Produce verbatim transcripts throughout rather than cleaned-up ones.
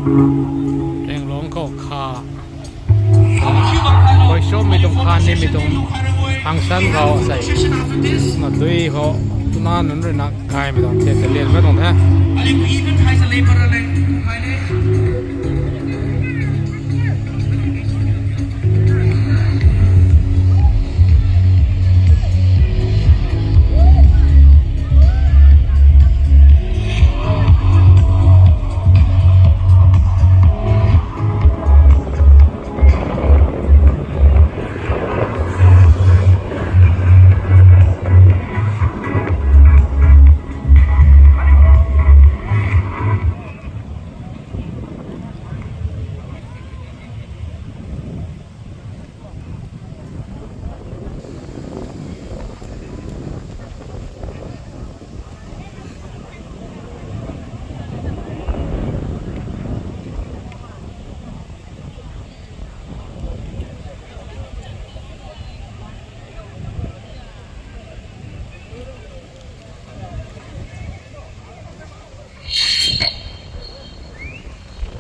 Tamenglong khou kha. Koi shop mei tuang kha ni mei tuang hangsan khou sei. Na dui khou tuna nunc rui na kaimei tuang the, talian mei tuang the.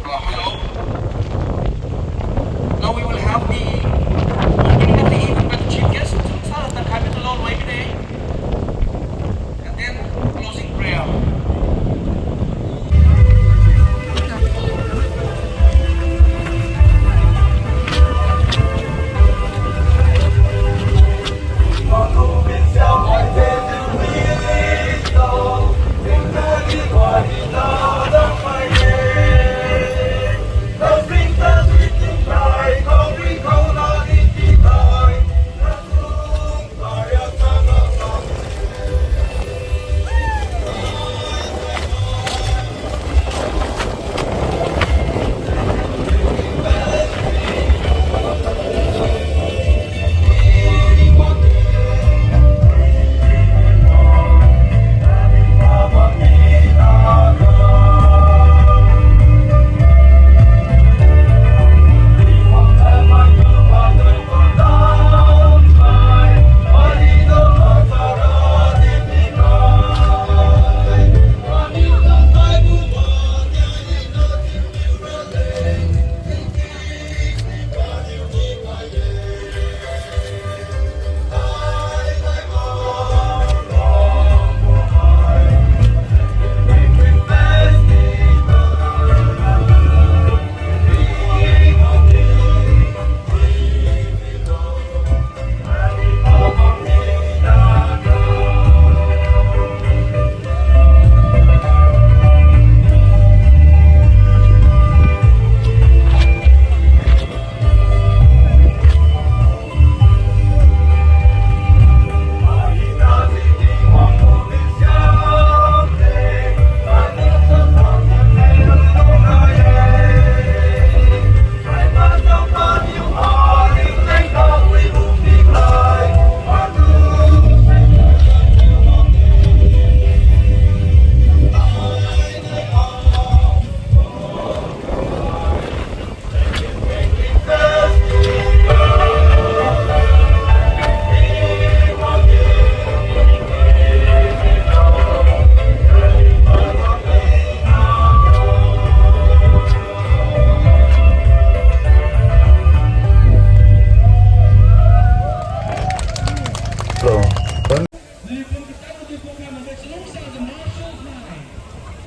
Hello. Now we will have the opening of the event by the chief guest, Sir Tangkhai Mitulon Waibine, and then closing prayer.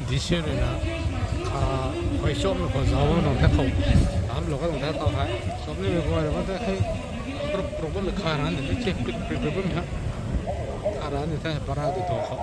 This year na, ah, koi shop na khou zauc na nang the khou. Tam lo ka nang the khou hai. Shop ni mei koi na the hai. Pro-, problem kha na ni che pik pik problem ha. Kha na ni the para di to khou.